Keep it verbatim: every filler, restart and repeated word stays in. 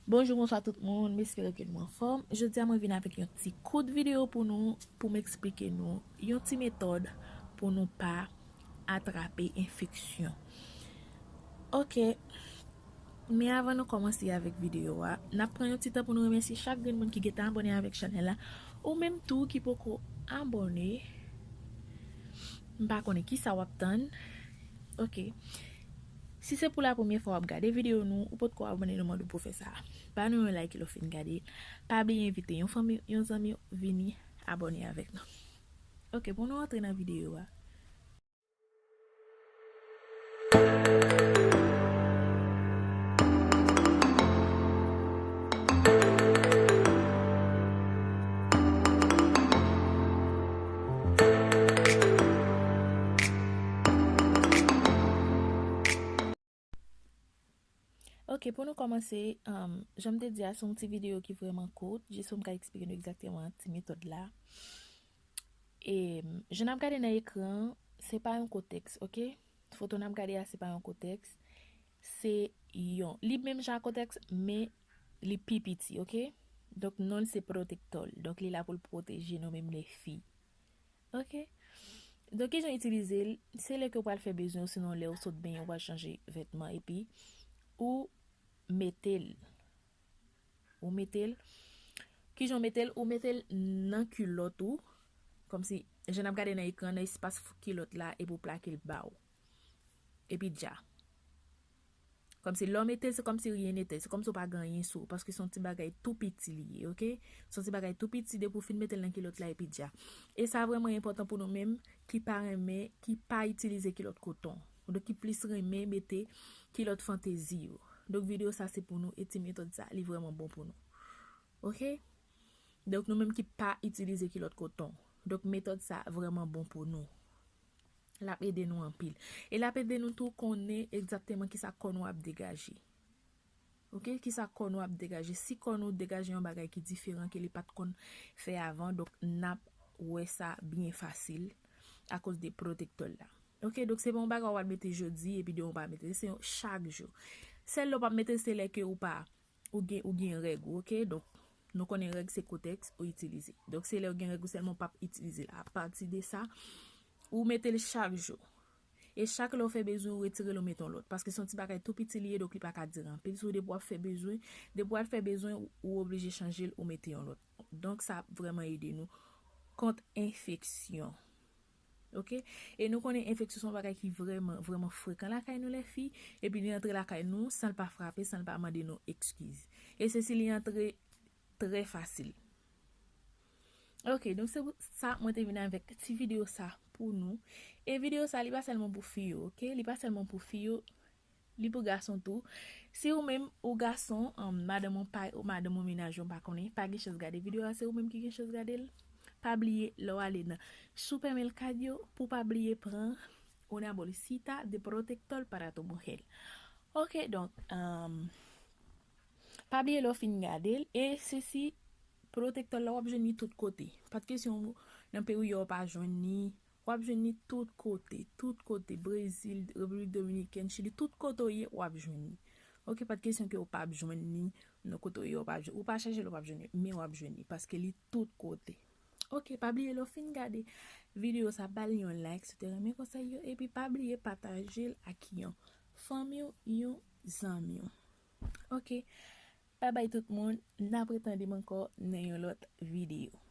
Bonjou, bonswa tout moun, m espere ke nou anfòm. Jodi a mwen vin avèk yon ti kout videyo pou nou, pou m eksplike nou yon ti metòd pou nou pa atrape enfeksyon. Ok, men avan nou kòmanse avèk videyo a, n ap pran yon ti tan pou nou remèsye chak grenn moun ki gentan abòne avèk chanèl la, ou menm tou ki poko abòne, m pa konnen kisa w ap tann. Ok. Si se pou la premyè fwa w ap gade videyo nou, ou potko abòne, nou mande w pou fè sa. Ba nou yon like lè w fin gade. Pa bliye envite yon fanmi, yon zanmi vini abòne avèk nou. Ok, pou nou antre nan videyo a. Ok, pou nou kòmanse, um, jan m te di a, se yon ti videyo ki vrèman kout, jis pou m ka eksplike nou egzakteman ti metòd la. E, jan n ap gade nan ekran, se pa yon kotèks, ok? Foto n ap gade a, se pa yon kotèks. Se yon, li menm jan ak kotèks, men li pi piti, ok? Donk, non l se Protectol. Donk, li la pou l pwoteje nou menm lè fi. Ok? Donk, kijan itilize l? Se lè ke w pral fè bezwen, sinon lè w sot benyen, w pral chanje vètman, epi ou mete l. Ou mete l. Kijan w mete l? Ou mete l nan kilòt ou. Kòmsi, jan n ap gade nan ekran, nan espas kilòt la, epi w plake l ba w. Epi dja. Kòmsi, lè w mete l, se kòmsi rien n'était. Se kòmsi w pa gen anyen sou ou, paske se yon ti bagay tou piti li ye, ok? Se yon ti bagay tou piti, depi w fin mete l nan kilòt la, epi dja. E sa vrèman enpòtan pou nou menm ki pa renmen, ki pa itilize kilòt koton. Donk, ki plis renmen mete kilòt fantezi yo. Donk, videyo sa se pou nou, e ti metòd sa, li vrèman bon pou nou. Ok? Donk, nou menm ki pa itilize kilòt koton. Donk, metòd sa vrèman bon pou nou. L ap ede nou anpil. E l ap ede nou tou konnen egzakteman kisa kò nou ap degaje. Ok? Kisa kò nou ap degaje. Si kò nou degaje yon bagay ki diferan ke li pa t konn fè avan, donk, n ap wè sa byen fasil akoz de Protectol la. Ok? Donk, se pa yon bagay w ap mete jodi epi demen w pa mete. Se yon chak jou. Sèl lè w p ap mete, se lè ke ou pa ou gen, ou gen règ ou, ok? Donk, nou konnen règ se kotèks ou itilize. Donk, se lè ou gen règ ou sèlman ou p ap itilize l. Apati de sa, ou mete l chak jou. E chak lè ou fè bezwen, ou retire l, ou mete yon lòt. Paske se yon ti bagay tou piti li ye, donk li pa ka dire anpil. So, depi w ap fè bezwen, depi w al fè bezwen, ou, ou oblije chanje l, ou mete yon lòt. Donk, sa ap vrèman ede nou kont enfeksyon. Ok? E nou konnen enfeksyon se yon bagay ki vrèman, vrèman frekan lakay nou, lè fi. Epi li antre lakay nou san l pa frape, san l pa mande nou ekskiz. E se si li antre trè fasil. Ok, donk se pou sa mwen te vin avèk ti videyo sa pou nou. E videyo sa, li pa sèlman pou fi yo, ok? Li pa sèlman pou fi yo, li pou gason tou. Si ou menm ou gason, um, madanm ou pa, ou madanm ou mennaj ou pa konnen, pa gen chans gade videyo a, se ou menm ki gen chans gade l. Pa bliye lè w ale nan Supermercado pou pa bliye pran una bolsita de protector para tu mujer. Ok, donk, um, pa bliye lè w fin gade l, e se si Protectol la w ap jwenn li tout kote. Pa t kesyon nan peyi w ye w pa jwenn li, w ap jwenn li tout kote, tout kote, Brezil, Repiblik Dominikèn, Chili, tout kote w ye, w ap jwenn li. Ok, pa t kesyon ke w p ap jwenn li, nan kote w ye, w p ap jwenn, ou pa chèche l, w p ap jwenn li, men w ap jwenn li, paske li tout kote. Ok, pa bliye lè w fin gade videyo sa, ba l yon like si w te renmen konsèy yo, epi pa bliye pataje l ak yon fanmi w, yon zanmi w. Ok, babay tout moun, n ap retande m ankò nan yon lòt videyo.